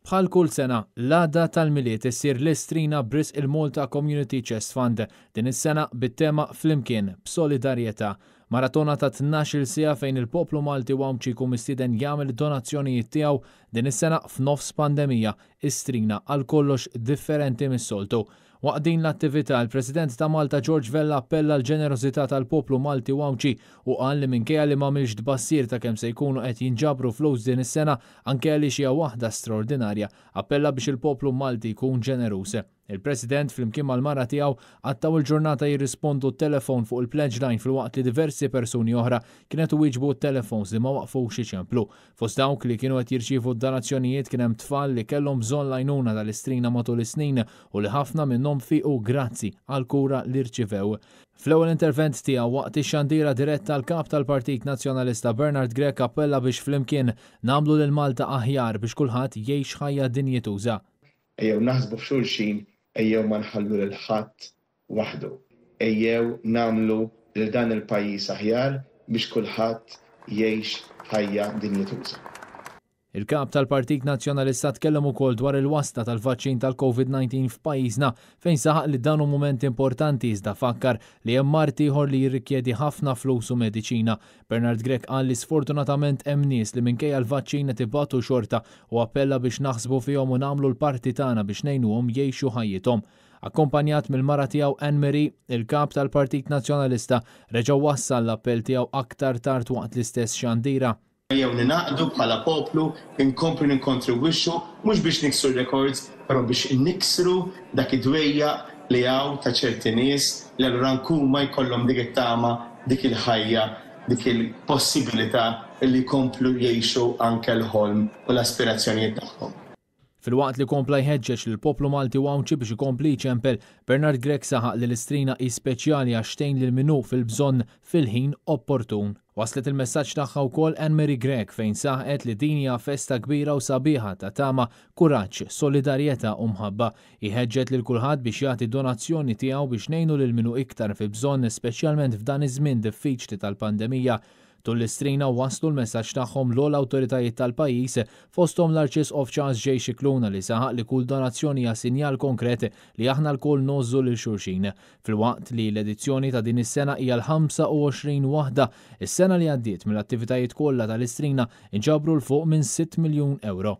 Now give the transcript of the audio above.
Bħal kull sena, l-għada tal-Milied issir l-Istrina b'risq il-Malta Community Chest Fund, din is-sena bit-tema Flimkien, b'solidarjetà. Maratona ta' 12-il siegħa fejn il-poplu Malti u Għawdxi jkun mistieden jagħmel id-donazzjonijiet tiegħu, din is-sena f'nofs pandemija, Istrina għal kollox differenti mis-soltu. Waqt din l-attività, il-President ta' Malta George Vella appella għall-ġenerożità tal-poplu Malti u Għawdxi u qal li minkejja li m'għamilx tbassir ta' kemm se jkunu qed jinġabru flus din is-sena, anke għaliex hija waħda straordinarja, appella biex il-poplu Malti jkun ġeneruż. Il-President flimkien mal-mara tiegħu qattgħu l-ġurnata jirrispondu t-telefon fuq il-pledge line filwaqt li diversi persuni oħra kien qed iwieġbu t-telefons li ma waqfux iċemplu. Fost dawk li kienu qed jirċievu d-donazzjonijiet kien hemm tfal li kellhom bżonn l-għajnuna tal-Istrina matul is-snin u li ħafna minnhom fiequ grazzi għall-kura li rċivew. Fl-ewwel intervent tiegħu waqt ix-xandira diretta l-Kap tal-Partit Nazzjonalista Bernard Grech appella biex flimkien nagħmlu lil Malta aħjar biex kulħadd jgħix ħajja dinjituża. Ejjew naħsbu f'xulxin, ejjew ma nħallu lil ħadd waħdu. Ejjew nagħmlu lil dan il-pajjiż aħjar biex kulħadd jgħix ħajja dinjituża. Il-Kap tal-Partit Nazzjonalista tkellem ukoll dwar il-wasla tal-vaċċin tal-Covid 19 f'pajjiżna fejn saħaq li dan hu mument importanti iżda fakkar li hemm mard ieħor li jirrikjedi ħafna flus u mediċina. Bernard Grech qal li sfortunatament hemm nies li minkejja l-vaċċin qed ibatu xorta u appella biex naħsbu fihom u nagħmlu l-parti tagħna biex ngħinuhom jgħixu ħajjithom. Akkompanjat mill-mara tiegħu Anne Marie, il-Kap tal-Partit Nazzjonalista reġa' wassal l-appell tiegħu aktar tard waqt l-istess xandira. Ejjew ningħaqdu bħala poplu, inkomplu nikkontribwixxu mhux biex niksru rekords, però biex niksru dak id-dwejjaq li hawn ta' ċerti nies li allura nkuma jkollhom dik it-tama, dik il-ħajja, dik il-possibilità li jkomplu jgħixu anke l-ħolm u l-aspirazzjonijiet tagħhom. Filwaqt li kompla jħeġġeġ lill-poplu Malti u Għawdxi biex ikompli jċempel, Bernard Grech saħaq li l-Istrina hi speċjali għax tgħin lil min hu fil-bżonn fil-ħin opportun. Wasslet il-messaġġ tagħha wkoll Anne Marie Grech fejn saħqet li din hija festa kbira u sabiħa ta' tama, kuraġġ, solidarjetà u mħabba. Hi ħeġġet lil kulħadd biex jagħti donazzjoni tiegħu biex ngħinu lil min hu iktar fi bżonn speċjalment f'dan iż-żmien diffiċli tal-pandemija. Tul l-Istrina wasslu l-messaġġ tagħhom l-ogħla awtoritajiet tal-pajjiż, fosthom l-Arċisqof Charles J. Scicluna li saħaq li kull donazzjoni hija sinjal konkret li aħna lkoll ngħożżu lil xulxin. Filwaqt li l-edizzjoni ta' din is-sena hija l-25 waħda, is-sena li għaddiet mill-attivitajiet kollha tal-Istrina nġabru 'l fuq minn 6 miljun ewro.